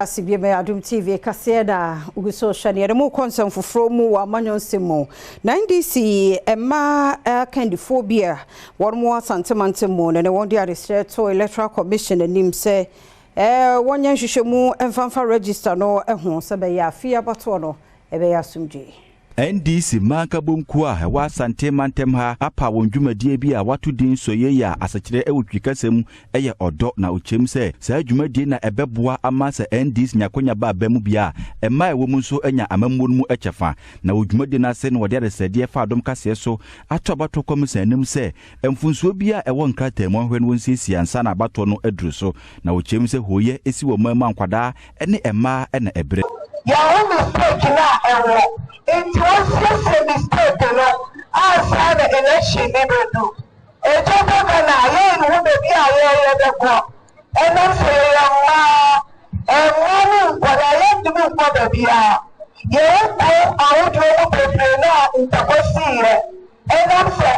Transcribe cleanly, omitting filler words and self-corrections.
Ase bi ma Adom TV kaseɛ na wogu so hwɛ no. Yɛde mo kɔ nsɛm foforɔ mu wɔ amanyɔ nsɛm mu. Na NDC mmaa akandifoɔ bi a wɔn mo Asante mantam mu no ne wɔn de adesrɛ to Electoral Commission anim sɛ wɔnyɛ nhwehwɛmu mfamfa register no ho sɛ bɛyɛ afe abatoɔ no ɛbɛyɛ asomdwee. NDC mmaa nkabomkuo a ɛwɔ Asante mantam ha apa wɔn dwumadie bi a wato din Soyei a asekyerɛ ɛwɔ Twi kasa mu ɛyɛ ɔdɔ, na ɔkyerɛm sɛ saa dwumadie na ɛbɛboa ama sɛ NDC nya akwanya ba aba mu bia a, mmaa ɛwɔ mu nso anya amammuo no mu kyɛfa. Na wɔ dwumadie no ase no, wɔde adesrɛdeɛ fa Adom kaseɛ so ato abatoɔ kɔmisa anim sɛ mfonsuo bi a ɛwɔ nkrataa mu ahwɛ no wɔnsiesie ansa na abatoɔ no aduru so. Na wɔkyerɛm sɛ hooyɛ ɛsi wɔ mmaa mu a, nkwadaa ne mmaa na ɛbrɛ. Yɛho mistake no a ɛwɔ nti, wɔsiesie mistake no ansa na election ni bɛdu. Ɛgya bɛka na yɛn ho baabi a yɛyɛ bɛkɔ ɛnam sɛ yɛyɛ mmaa, mmaa ne nkwadaa, yɛntumi nkɔ baabi a yɛwɔ kuro ahodoɔ mu bebree no a ntakɔ siiɛ ɛnam sɛ